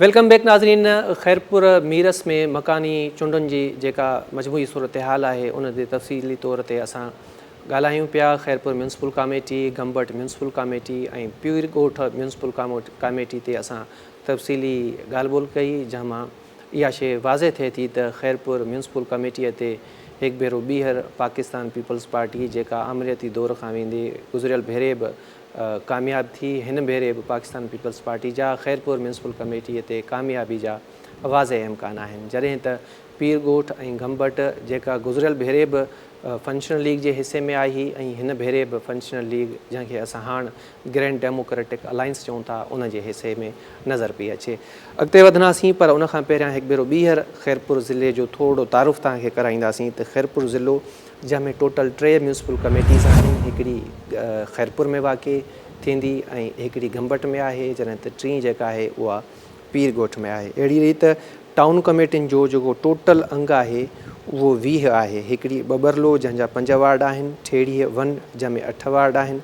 Welcome back ناظرين خيرپور ميرس ۾ مڪاني چونڊن جي جيڪا مجموعي صورتحال آهي ان تي تفصيلي طور تي اسان ڳالهايون پيا Khairpur municipal committee Gambat municipal committee ۽ Pir Goth municipal committee تي اسان تفصيلي ڳالهه ٻولهه ڪئي جنهن مان اها شيء واضح ٿئي ٿي ته خيرپور ميونسپل ڪاميٽي تي هڪ ڀيرو ٻيهر پاڪستان پيپلز پارٽي جيڪا آمريتي دور کان ويندي گذريل ڀيري به ڪامياب ٿي، هن ڀيري به پاڪستان پيپلز پارٽي جا خيرپور ميونسپل ڪميٽي تي ڪاميابي جا واضح امڪان آهن، جڏهن ته پير ڳوٺ ۽ گمبٽ جيڪا گذريل ڀيري به فنڪشنل ليگ جي حصي ۾ آئي هئي ۽ هن ڀيري به فنڪشنل ليگ جنهن کي اسان هاڻ گرينڊ ڊيموڪريٽڪ الائنس چئون ٿا ان جي حصي ۾ نظر پئي اچي. اڳتي وڌنداسين پر ان کان پهريان هڪ ڀيرو ٻيهر خيرپور ضلعي جو ٿورڙو تعارف توهان کي ڪرائينداسين ته خيرپور ضلعو جنهن ۾ ٽوٽل ٽي ميونسپل ڪميٽيز آهن، هڪڙي خيرپور ۾ واقع ٿيندي ۽ هڪڙي گمبٽ ۾ آهي، جڏهن ته ٽين جيڪا آهي اها پير ڳوٺ ۾ آهي. اهڙي ريت ٽائون ڪميٽين جو جيڪو ٽوٽل انگ آهي اهو 20 آهي، هڪڙي ٻٻرلو جنهن جا پنج وارڊ آهن، ٺيڙهي ون جنهن ۾ اٺ وارڊ آهن،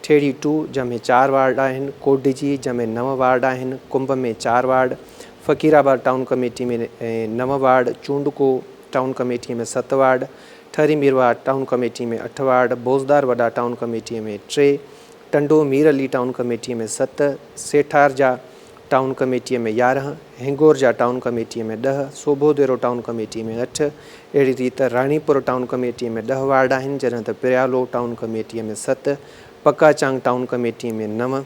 ٺيڙهي ٽو جنهن ۾ چار وارڊ آهن، ڪوٽڏجي جنهن ۾ نو وارڊ آهن، ڪنب ۾ چار ward, Faqirabad town committee ۾ نو وارڊ، چونڊڪو ٽائون ڪميٽيء ۾ ست ward, Thari Mirwah town committee ۾ اٺ وارڊ، بوزدار وڏا ٽائون ڪميٽيء ۾ ٽي، ٽنڊو مير علي ٽائون ڪميٽيء ۾ ست، سيٺارجا ٽائون ڪميٽيء ۾ 11، هنگورجا ٽائون ڪميٽيء ۾ 10، سوڀوديرو ٽائون ڪميٽيء ۾ اٺ، اهڙي ريت راڻيپور ٽائون ڪميٽيء ۾ 10 وارڊ آهن، جڏهن ته پريالو ٽائون ڪميٽيء ۾ ست، پڪاچانگ ٽائون ڪميٽيء ۾ نو،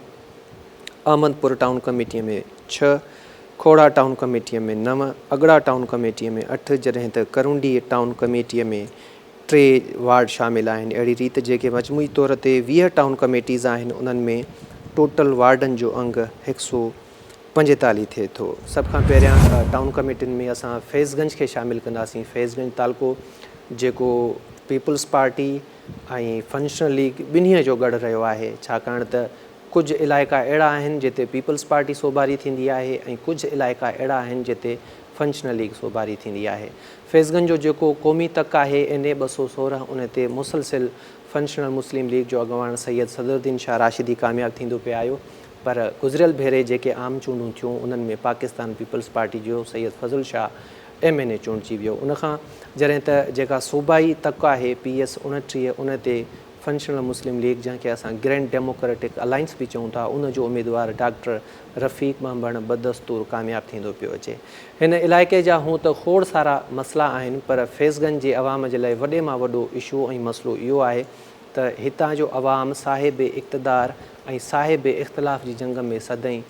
احمد پور ٽائون ڪميٽيء ۾ ڇهه، کوڙا ٽائون ڪميٽيء ۾ نو، اڳڙا ٽائون ڪميٽيء ۾ اٺ، جڏهن ته ڪرونڊي ٽائون ڪميٽيء ۾ ٽي وارڊ شامل آهن. اهڙي ريت جيڪي مجموعي طور تي 20 ٽائون ڪميٽيز آهن، انهن ۾ ٽوٽل وارڊن جو انگ 145 ٿئي ٿو. سڀ کان پهريان ٽائون ڪميٽين ۾ اسان فيض گنج کي شامل ڪنداسين. فيض گنج تعلقو جيڪو پيپلز پارٽي ۽ فنڪشنل ليگ ٻنهي جو ڳڙهه رهيو آهي، ڇاڪاڻ ته ڪجهه علائقا اهڙا آهن جتي پيپلز پارٽي سوڀاري ٿيندي آهي ۽ ڪجهه علائقا اهڙا آهن جتي فنڪشنل ليگ سوڀاري ٿيندي آهي. فيض گنج جو جيڪو قومي تڪ آهي اين اي 216 ان تي مسلسل فنڪشنل مسلم ليگ جو اڳواڻ سيد صدرالدين شاهه راشدي ڪامياب ٿيندو پئي آيو پر گذريل ڀيري جيڪي عام چونڊون ٿيون انهن ۾ پاڪستان پيپلز پارٽي جو Syed Fazal Shah M N A چونڊجي ويو ان کان جڏهن ته جيڪا صوبائي تڪ آهي پي ايس 29 ان تي فنڪشنل مسلم ليگ جنهن کي اسان گرينڊ ڊيموڪريٽڪ الائنس به چئون ٿا ان جو اميدوار ڊاڪٽر رفيق ٻانڀڻ بدستور ڪامياب ٿيندو پيو اچي. هن علائقي جا هون ته کوڙ سارا مسئلا آهن پر فيض گنج جي عوام جي لاء وڏي مان وڏو اشو ۽ مسئلو اهو آهي ته هتان جو عوام صاحب اقتدار ۽ صاحب اختلاف جي جنگ ۾ سدائين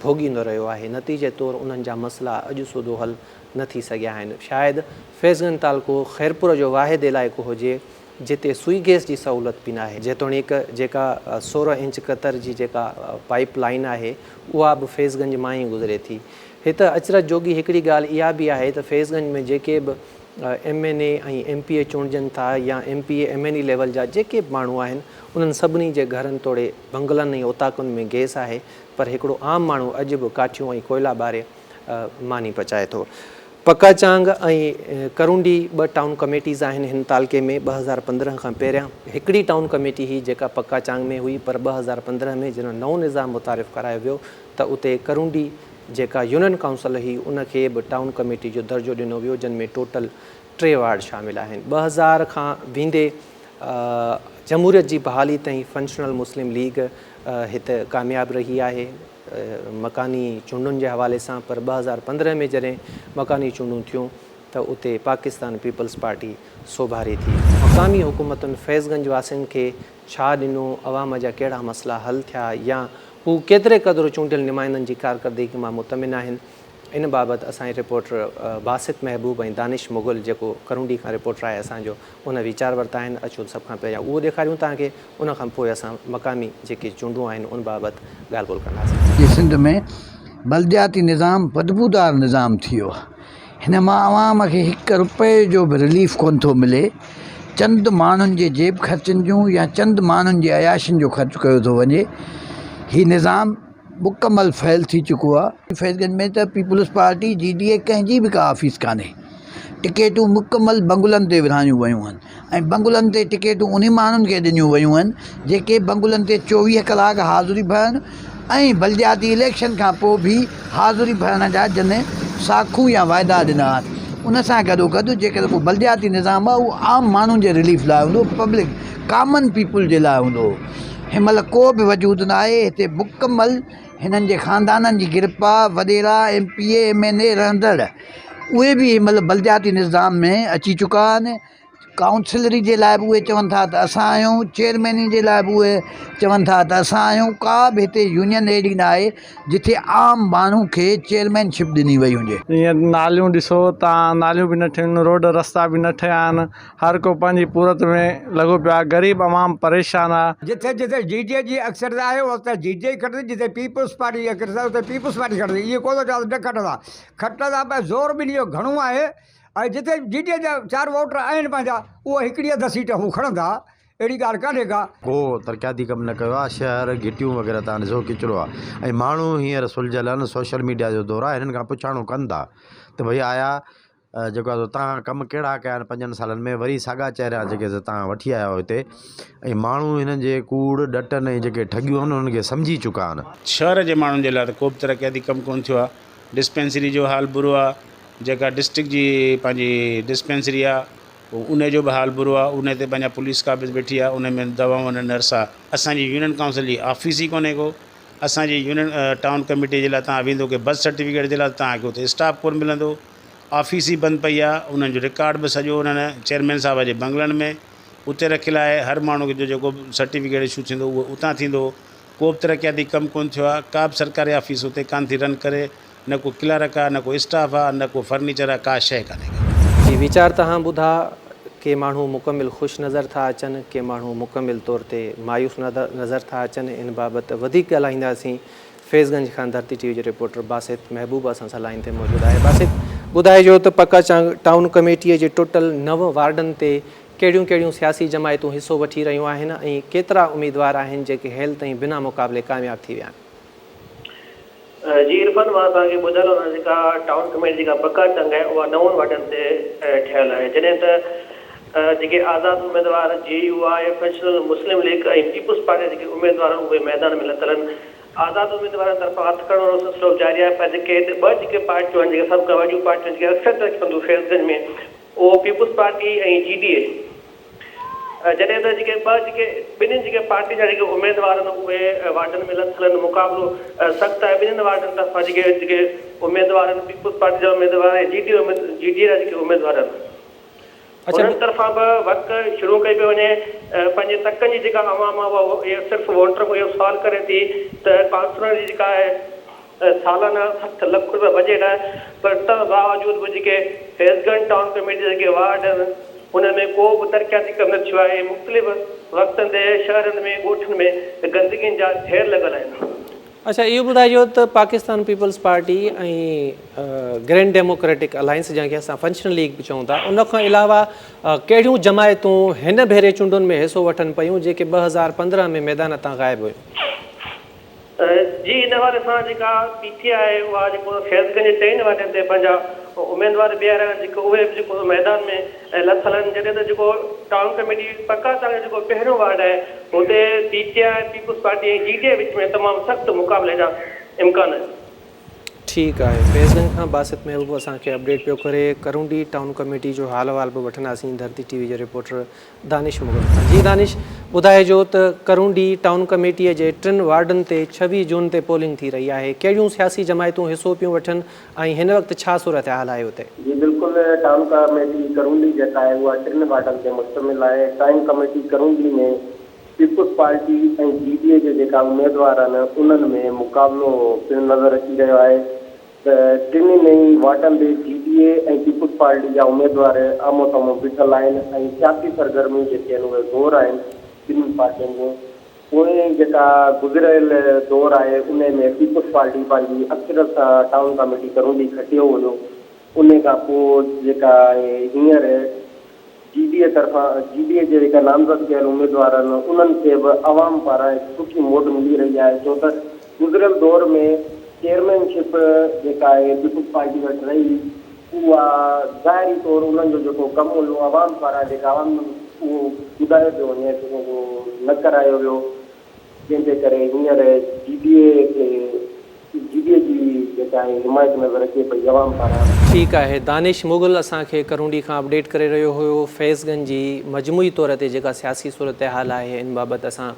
ڀوڳيندو رهيو آهي نتيجي طور انهن جا مسئلا اڄ سوڌو حل نه ٿي سگهيا آهن شايد فيض گنج تعلقو خيرپور جو واحد علائقو هجي جتي سوئي گئس جي سهولت به ناهي، جيتوڻيڪ جيڪا 16 انچ قطر جي جيڪا پائيپ لائين آهي اها به فيض گنج مان ئي گذري ٿي. هت اچرج جوڳي هڪڙي ڳالهه اها به آهي ته فيض گنج ۾ جيڪي به M N A ۽ M P A چونڊجن ٿا يا M P A M N A level جا جيڪي به ماڻهو آهن انهن سڀني جي گهرن توڙي بنگلن ۽ اوطاقن ۾ گئس آهي پر هڪڙو عام ماڻهو اڄ به ڪاٺيون ۽ ڪوئلا ٻاري ماني پچائي ٿو. پڪا چانگ ۽ ڪرونڊي ٻه ٽائون ڪميٽيز آهن هن تعلقي ۾ 2015 کان پهريان هڪڙي ٽائون ڪميٽي هئي جيڪا پڪا چانگ ۾ هئي پر 2015 ۾ جڏهن نئون نظام متعارف ڪرايو ويو ته اتي ڪرونڊي جيڪا يونين ڪائونسل هئي ان کي به ٽائون ڪميٽي جو درجو ڏنو ويو جن ۾ ٽوٽل ٽي وارڊ شامل آهن 2000 کان ويندي جمهوريت جي بحالي تائين فنڪشنل مسلم ليگ هت ڪامياب رهي آهي. مڪاني چونڊن جي حوالي سان پر 2015 ۾ جڏهن مڪاني چونڊون ٿيون ته اتي پاڪستان پيپلز پارٽي سوڀاري ٿي. مقامي حڪومتن فيض گنج واسين کي ڇا ڏنو، عوام جا ڪهڙا مسئلا حل ٿيا يا هو ڪيتري قدر چونڊيل نمائندن جي ڪارڪردگي مان مطمئن آهن، ان بابت اسان جي رپورٽر باسط محبوب ۽ دانش مغل جيڪو ڪرونڊي کان رپورٽر آهي اسان جو ان ويچار ورتا آهن اچو سڀ کان پهريان اهو ڏيکاريون توهان کي ان کان پوء اسان مقامي جيڪي چونڊون آهن ان بابت ڳالهه ٻولهه ڪنداسين. جي سنڌ ۾ بلدياتي نظام بدبودار نظام ٿي ويو آهي هن مان عوام کي هڪ روپئي جو به رليف ڪونه ٿو ملي چند ماڻهن جي جيب خرچن جون يا چند ماڻهن جي عياشين جو خرچ ڪيو ٿو وڃي هي نظام مڪمل فيل ٿي چڪو آهي فيض گنج ۾ ته پيپلز پارٽي جي ڊي اي ڪنهن جي به ڪا آفيس ڪانهي ٽڪيٽون مڪمل بنگلن تي ورهايون ويون آهن ۽ بنگلن تي ٽڪيٽون انهي ماڻهن کي ڏنيون ويون آهن جيڪي بنگلن تي 24 ڪلاڪ حاضري ڀرن ۽ بلدياتي اليڪشن کان پوء به حاضري ڀرڻ جا جن ساکون يا واعدا ڏنا آهن ان سان گڏو گڏ جيڪڏهن ڪو بلدياتي نظام آهي اهو عام ماڻهن جي رليف لاء هوندو پبلڪ ڪامن پيپل جي لاء هوندو هن مهل ڪو به وجود نه آهي هتي مڪمل هنن جي خاندانن جي گرپ آهي وڏيرا M P A M N A رهندڙ اهي به هن مهل بلدياتي نظام ۾ اچي چڪا آهن ڪائونسلري جي لاء به اهي چون ٿا ته اسان آهيون چيئرميني جي لاء به اهي چون ٿا ته اسان آهيون ڪا به هتي يونين اهڙي نه آهي جتي عام ماڻهو کي چيئرمين شپ ڏني وئي هجي. جيئن ناليون ڏسو تان ناليون به نه ٺهيون آهن روڊ رستا به نه ٺهيا آهن هر ڪو پنهنجي پورت ۾ لڳو پيو آهي غريب عوام پريشان آهي. جتي جتي جي ڊي اي جي اڪثريت آهي اتي جي ڊي اي کٽندي جتي پيپلز پارٽي جي اڪثريت آهي اتي پيپلز پارٽي کٽندي اهو ڪو ٿو چوي ته نه کٽندا کٽندا پر زور ٻنهي جو گهڻو آهي ۽ جتي جي ڊي اي جا چار ووٽر آهن پنهنجا اهو هڪڙي اڌ سيٽ هو کڻندا اهڙي ڳالهه ڪانهي ڪا. ڪو ترقياتي ڪم نه ڪيو آهي شهر گهٽيون وغيره تان ڏسو ڪچرو آهي ۽ ماڻهو هينئر سلجهيل آهن سوشل ميڊيا جو دور آهي هنن کان پڇاڻو ڪن ٿا ته ڀئي آيا جيڪو آهي سو تان ڪم ڪهڙا ڪيا آهن پنجن سالن ۾ وري ساڳا چهرا جيڪي سو تان وٺي آيا آهيو هتي ۽ ماڻهو هنن جي ڪوڙ ڏٽن ۽ جيڪي ٺڳيون آهن انهن کي سمجهي چڪا آهن. شهر جي ماڻهن جي لاء ته ڪو به ترقياتي ڪم ڪونه ٿيو آهي ڊسپينسري جو حال برو آهي جيڪا ڊسٽرڪٽ جي پنهنجي ڊسپينسري آ ان جو به حال برو آ ان تي پنهنجا پوليس قابض ويٺي آ ان ۾ دوائون نه نرس آ اسان جي يونين ڪائونسل جي آفيس ئي ڪونهي ڪو اسان جي يونين ٽائون ڪميٽي جي لاء تان ويندو ڪي برٿ سرٽيفڪيٽ جي لاء تان کي اتي اسٽاف ڪونه ملندو آفيس ئي بند پئي آ انهن جو رڪارڊ به سڄو انهن چيئرمين صاحب جي بنگلن ۾ اتي رکيل آهي هر ماڻهو کي جو جيڪو سرٽيفڪيٽ اشو ٿيندو اهو اتان ٿيندو ڪو به ترقياتي ڪم ڪونه ٿيو آ ڪا به سرڪاري آفيس اتي ڪانه ٿي رن ڪري نه ڪو ڪلارڪ آ، نه ڪو اسٽاف آ، نه ڪو فرنيچر آ، ڪا شيء ڪانهي ڪا. جي ويچار تهان ٻڌا، ڪي ماڻهو مڪمل خوش نظر ٿا اچن، ڪي ماڻهو مڪمل طور تي مايوس نظر ٿا اچن، ان بابت وڌيڪ ڳالهائينداسين، فيض گنج کان ڌرتي ٽي وي جو رپورٽر باسط محبوب اسان سان لائين تي موجود آهي، باسط ٻڌائجو ته پڪا چانگ ٽائون ڪميٽيء جي ٽوٽل نو وارڊن تي ڪهڙيون ڪهڙيون سياسي جماعتون حصو وٺي رهيون آهن ۽ ڪيترا اميدوار آهن جيڪي هيل تائين بنا مقابلي ڪامياب ٿي ويا آهن؟ جي عرفان مان توهان کي ٻڌايان ٿو جيڪا ٽائون ڪميٽي جيڪا بقا چنگ آهي اها نون وارڊن تي ٺهيل آهي جڏهن ته جيڪي آزاد اميدوار جي يو آء، فنڪشنل مسلم ليگ ۽ پيپلز پارٽي جا جيڪي اميدوار آهن اهي ميدان ۾ لٿل آهن آزاد اميدوارن طرفان هٿ کڻڻ وارو سلسلو به جاري آهي پر جيڪي هتي ٻه جيڪي پارٽيون آهن جيڪي سڀ کان وڏيون پارٽيون آهن جيڪي اڪثر ترقي ڪنديون فيض گنج ۾ اهو پيپلز پارٽي ۽ جي ڊي اي جڏهن ته جيڪي ٻه جيڪي ٻنهين جيڪي پارٽين جا جيڪي اميدوار آهن اهي وارڊن ۾ لٿل آهن مقابلو سخت آهي ٻنهين وارڊن طرفان جيڪي جيڪي اميدوار آهن پيپلز پارٽي جا اميدوار ۽ جي ڊي جي ڊي اي جا جيڪي اميدوار آهن انهن طرفان به ورڪ شروع ڪئي پئي وڃي پنهنجي تڪن جي جيڪا عوام آهي اها صرف ووٽر کان اهو سوال ڪري ٿي ته ڪائونسلر جي جيڪا آهي سالانه 60 لک روپيا بجيٽ آهي پر تنهن باوجود به جيڪي فيض گنج ٽائون ڪميٽي جا جيڪي وارڊ آهن انهن ۾ ڪو به ترقياتي ڪم نه ٿيو آهي ۽ مختلف وقتن تي شهرن ۾ ڳوٺن ۾ گندگين جا ڍير لڳل آهن. اڇا اهو ٻڌائجو ته Pakistan peoples party ۽ grand democratic alliance جنهن کي اسان فنڪشنل ليگ به چئون ٿا ان کان علاوه ڪهڙيون جماعتون هن ڀيري چونڊن ۾ حصو وٺن پيون جيڪي 2015 ۾ ميدان تان غائب هيون؟ جي ان حوالي سان جيڪا پي ٽي آء اها جيڪو فيض گنج جي چئن وارڊن تي پنهنجا اميدوار بيهاريا آهن جيڪو اهي به جيڪو ميدان ۾ لٿل آهن جڏهن ته جيڪو ٽائون ڪميٽي پڪا تاڻي جيڪو پهريون وارڊ آهي اتي P T I peoples party ۽ G D A وچ ۾ تمام سخت مقابلي جا امڪان آهن. ٺيڪ آهي فيض گنج کان باسط محبوب اسان کي اپڊيٽ پيو ڪري ڪرونڊي ٽائون ڪميٽي جو حال احوال به وٺنداسين ڌرتي ٽي وي جي رپورٽر دانش مغل کان جي دانش ٻڌائجو ته ڪرونڊي ٽائون ڪميٽي جي ٽن وارڊن تي 26 جون تي پولنگ ٿي رهي آهي ڪهڙيون سياسي جماعتون حصو پيون وٺن ۽ هن وقت ڇا صورتحال آهي اتي؟ جي بلڪل ٽائون ڪميٽي ڪرونڊي جيڪا آهي اها ٽن وارڊن تي مشتمل آهي town committee Karondi ۾ peoples party ۽ G D A جي جيڪا اميدوار آهن انهن ۾ مقابلو پڻ نظر اچي رهيو آهي ته ٽنهي نئين وارڊن تي G D A ۽ peoples party جا اميدوار آمهون سامهون بيٺل آهن ۽ سياسي سرگرميون جيڪي آهن اهي زور آهن ٻنهي پارٽين جون. پوئين جيڪا گذريل دور آهي انهي ۾ پيپلز پارٽي پنهنجي اڪثريت سان ٽائون ڪاميٽي ڪرونڊي کٽيو هيو انهي کان پوء جيڪا آهي هينئر جي ڊي اي طرفان جي ڊي اي جي جيڪا نامزد ڪيل اميدوار آهن انهن کي به عوام پاران هڪ سٺي موٽ ملي رهي آهي ڇو ته گذريل دور ۾ چيئرمين شپ جيڪا آهي پيپلز پارٽي وٽ رهي اها ظاهري طور انهن جو جيڪو ڪم هيو عوام پاران جيڪا عوام اهو ٻڌايو پيو وڃي ته اهو نه ڪرايو ويو. جنهن جي ڪري هينئر جي ڊي اي کي جي ڊي اي جي جيڪا آهي حمايت نظر اچي پئي عوام پاران. ٺيڪ آهي دانش مغل اسان کي ڪرونڊي کان اپڊيٽ ڪري رهيو هيو فيض گنج جي مجموعي طور تي جيڪا سياسي صورتحال آهي ان بابت اسان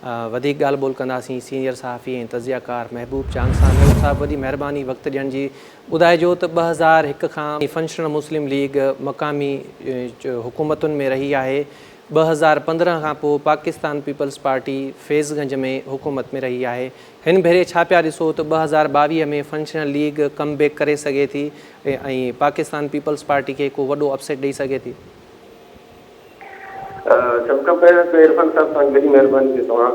وڌيڪ ڳالهه ٻولهه ڪنداسين سينيئر صحافي ۽ تجزيه ڪار محبوب چانگ سان محبوب صاحب وڏي مهرباني وقت ڏيڻ جي ٻڌائجو ته 2001 کان فنڪشنل مسلم ليگ مقامي حڪومتن ۾ رهي آهي 2015 کان پوء پاڪستان پيپلز پارٽي فيض گنج ۾ حڪومت ۾ رهي آهي هن ڀيري ڇا پيا ڏسو ته 2022 ۾ فنڪشنل ليگ ڪم بيڪ ڪري سگهي ٿي ۽ پاڪستان پيپلز پارٽي کي ڪو وڏو اپسيٽ ڏئي سگهي ٿي؟ سڀ کان پهريان ته عرفان صاحب توهان جي وڏي مهرباني جو توهان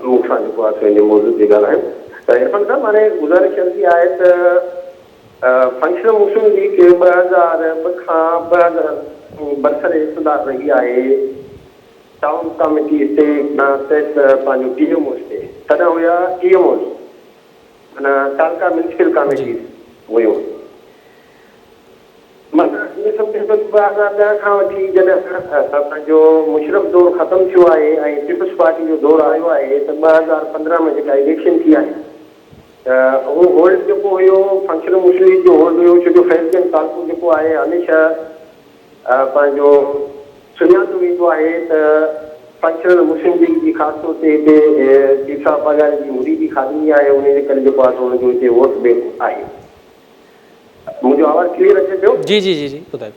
مون سان جيڪو آهي سو ان موضوع تي ڳالهايو ته عرفان صاحب هاڻي گذارش عرض اها آهي ته فنڪشنل مسلم ليگ 2002 کان 2000 برسر اقتدار رهي آهي. ٽائون ڪاميٽي اسٽي نا تحت پنهنجو ٽي ايم او اسٽي تڏهن هيا ٽي ايم اوز معنيٰ تعلقه ميونسپل ڪاميٽيز هيون معنيٰ ائين سمجهو ته 2010 کان وٺي جڏهن پنهنجو مشرف دور ختم ٿيو آهي ۽ پيپلز پارٽي جو دور آيو آهي ته 2015 ۾ جيڪا اليڪشن ٿي آهي ته اهو هولڊ جيڪو هيو فنڪشنل مسلم ليگ جو هولڊ هيو ڇو جو فيض گنج تعلقو جيڪو آهي هميشه پنهنجو سڃاتو ويندو آهي ته فنڪشنل مسلم ليگ جي خاص طور تي هتي پير صاحب پاڳاري جي مريدي خادمي آهي انهي جي ڪري جيڪو آهي سو ان جو هتي ووٽ بينڪ آهي. منهنجو آواز ڪليئر اچي پيو؟ جي جي جي جي ٻڌايو.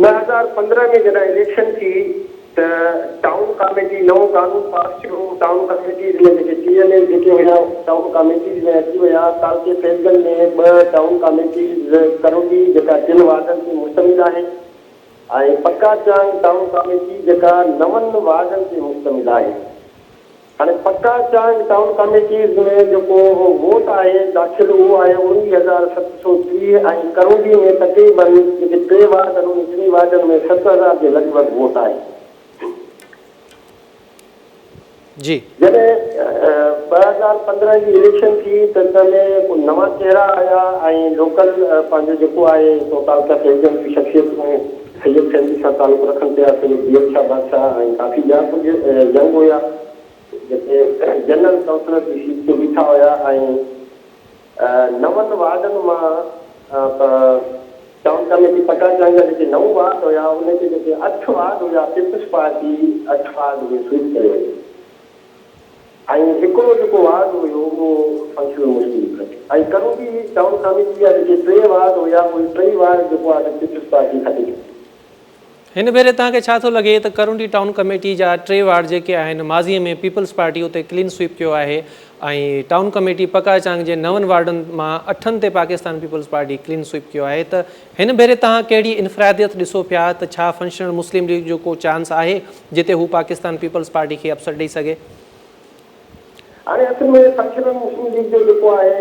2015 ۾ جڏهن اليڪشن ٿي ته ٽائون ڪاميٽي نئون قانون پاس ٿيو هو ٽائون ڪاميٽيز ۾ جيڪي ٽي ايم ايز جيڪي هيا اهي ٽائون ڪاميٽيز ۾ اچي ويا تعلقي فيض گنج ۾ ٻه ٽائون ڪاميٽيز ڪرونڊي جيڪا ٽن وارڊن تي مشتمل آهي ۽ پڪا چانگ ٽائون ڪاميٽي جيڪا نون وارڊن تي مشتمل آهي. هاڻي پڪا چانگ ٽائون ڪاميٽيز ۾ جيڪو ووٽ آهي داخل اهو آهي 19730 ۽ ڪرونڊي ۾ تقريبن جيڪي ٽي وارڊ آهن انهن ٽنهي وارڊن ۾ 7000 جي لڳ ڀڳ ووٽ آهي. جي. جڏهن 2015 جي اليڪشن ٿي ته تنهن ۾ ڪو نوان چهرا آيا ۽ لوڪل پنهنجو جيڪو آهي سو تعلقه فيض گنج جون شخصيتون سيد فيملي سان تعلق رکن پيا، سيد جيئل شاهه بادشاهه ۽ ڪافي ٻيا ڪجهه ينگ هيا جيڪي جنرل ڪائونسلر جي سيٽ تي بيٺا هيا ۽ نون وارڊن مان ٽائون ڪميٽي پڪا چانگ جا جيڪي نو وارڊ هيا ان تي جيڪي اٺ وارڊ هيا پيپلز پارٽي اٺ وارڊ اهي سوئيپ ڪري وئي. ۽ هڪڙو جيڪو وارڊ هيو اهو فنڪشنل مسلم ليگ کٽيو ۽ ڪرونڊي ٽائون ڪاميٽي جا جيڪي ٽي وارڊ هيا اهي ٽئي وارڊ جيڪو آهي سو پيپلز پارٽي کٽي چڪي. هن ڀيري توهان کي ڇا ٿو لڳي ته ڪرونڊي ٽائون ڪميٽي جا ٽي وارڊ جيڪي آهن ماضي ۾ پيپلز پارٽي اتي ڪلين سوئيپ ڪيو آهي ۽ ٽائون ڪميٽي پڪا چانگ جي نون وارڊن مان اٺن تي Pakistan peoples party clean sweep ڪيو آهي ته هن ڀيري توهان ڪهڙي انفراديت ڏسو پيا ته ڇا فنڪشنل مسلم ليگ جو ڪو چانس آهي جتي هو پاڪستان پيپلز پارٽي کي اپسٽ ڏئي سگهي؟ هاڻي اصل ۾ فنڪشنل مسلم ليگ جو جيڪو آهي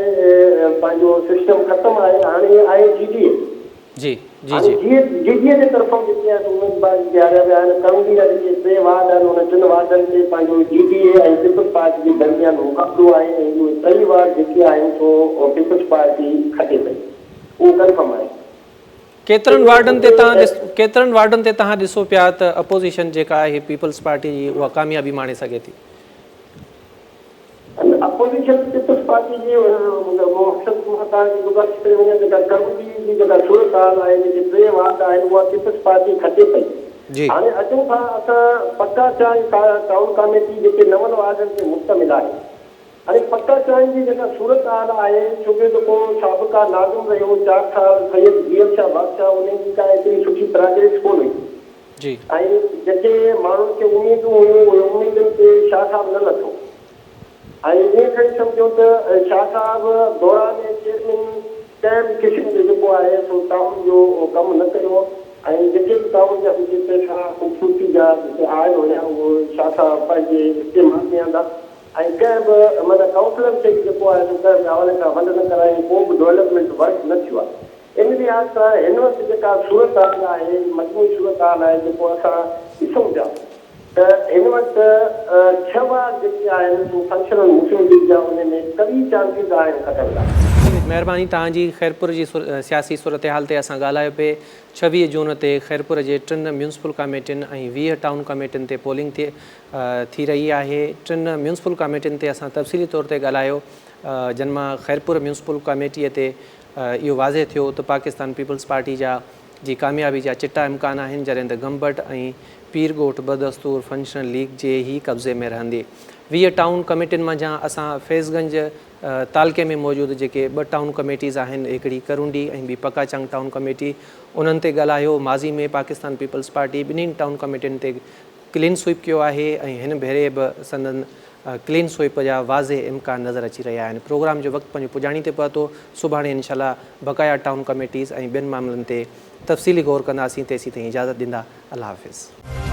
پنهنجو سسٽم ختم آهي هاڻي آهي جي ڊي اي. جي جي هاڻي جي. جي ڊي اي جي طرفان جيڪي آهي سو اميدوار بيهاريا ويا آهن ڪرونڊي جا جيڪي ٽي وارڊ آهن انهن ٽن وارڊن تي پنهنجو جي ڊي اي ۽ پيپلز پارٽي جي درميان مقابلو آهي ۽ اهي ٽئي وارڊ جيڪي آهن سو پيپلز پارٽي کٽي پئي. اهو ڪنفرم آهي. ڪيترن وارڊن تي توهان ڪيترن وارڊن تي توهان ڏسو پيا ته اپوزيشن جيڪا آهي پيپلز پارٽي جي اها ڪاميابي ماڻي سگهي ٿي؟ اپوزيشن پيپلز پارٽي جي مقصد مان توهان کي گذارش ڪري وڃان جيڪا ڪرونڊي جي جيڪا صورتحال آهي جيڪي ٽي وارڊ آهن اها پيپلز پارٽي کٽي پئي هاڻي اچون ٿا اسان پڪا چانگ ٽائون ڪاميٽي جيڪي نون وارڊن تي مشتمل آهي هاڻي پڪا چانهه جي جيڪا صورتحال آهي، ڇو جو جيڪو سابقه ناظم رهيو چار سال سيد جيئل شاهه بادشاهه انهي جي ڪا ايتري سٺي پراگريس ڪونه هئي ۽ جيڪي ماڻهن کي اميدون هيون اهي اميدن تي شاهه صاحب نه لٿو ۽ ائين کڻي سمجهو ته شاهه صاحب دوران چيئرمين ڪنهن به قسم جو جيڪو آهي سو ٽائون جو ڪم نه ڪيو ۽ جيڪي به ٽائون جا جيڪي پئسا خوبصورتي جا جيڪي آيل هيا اهي شاهه صاحب پنهنجي استعمال ۾ آندا. ۽ ڪنهن به معنيٰ ڪائونسلر کي به جيڪو آهي سو ڪنهن به حوالي سان ونڊ نه ڪرايائين ڪو به ڊولپمينٽ ورڪ نه ٿيو آهي ان لحاظ سان هن وقت جيڪا صورتحال آهي مجموعي صورتحال آهي جيڪو اسان ڏسون پيا ته هن وقت ڇهه وارڊ جيڪي آهن سو فنڪشنل مسلم ليگ جا ان ۾ قوي چانسز آهن کٽڻ لاء. مهرباني توهان جي خيرپور جي سياسي صورتحال تي اسان ڳالهايو پئي 26 جون تي خيرپور جي ٽن ميونسپل ڪاميٽين ۽ 20 ٽائون ڪاميٽين تي پولنگ ٿي ٿي رهي آهي ٽن ميونسپل ڪاميٽين تي اسان تفصيلي طور تي ڳالهايو جن مان خيرپور ميونسپل ڪاميٽي تي اهو واضح ٿيو ته پاڪستان پيپلز پارٽي جا جي ڪاميابي جا چٽا امڪان آهن جڏهن ته گمبٽ ۽ پير ڳوٺ بدستور فنڪشنل ليگ جي ئي قبضي ۾ رهندي. 20 ٽائون ڪميٽين منجهان اسان فيض گنج تعلقي ۾ موجود جيڪي ٻه ٽائون ڪميٽيز آهن هڪڙي ڪرونڊي ۽ ٻي پڪاچانگ ٽائون ڪميٽي انهن تي ڳالهايو ماضي ۾ پاڪستان پيپلز پارٽي ٻنهين ٽائون ڪميٽين تي ڪلين سوئپ ڪيو آهي ۽ هن ڀيري به سندن ڪلين سوئپ جا واضح امڪان نظر اچي رهيا آهن. پروگرام جو وقت پنهنجو پڄاڻي تي پهتو، سڀاڻي انشاء الله بقايا ٽائون ڪميٽيز ۽ ٻين معاملن تي تفصيلي غور ڪنداسين تيسين تائين اجازت ڏيندا الله حافظ.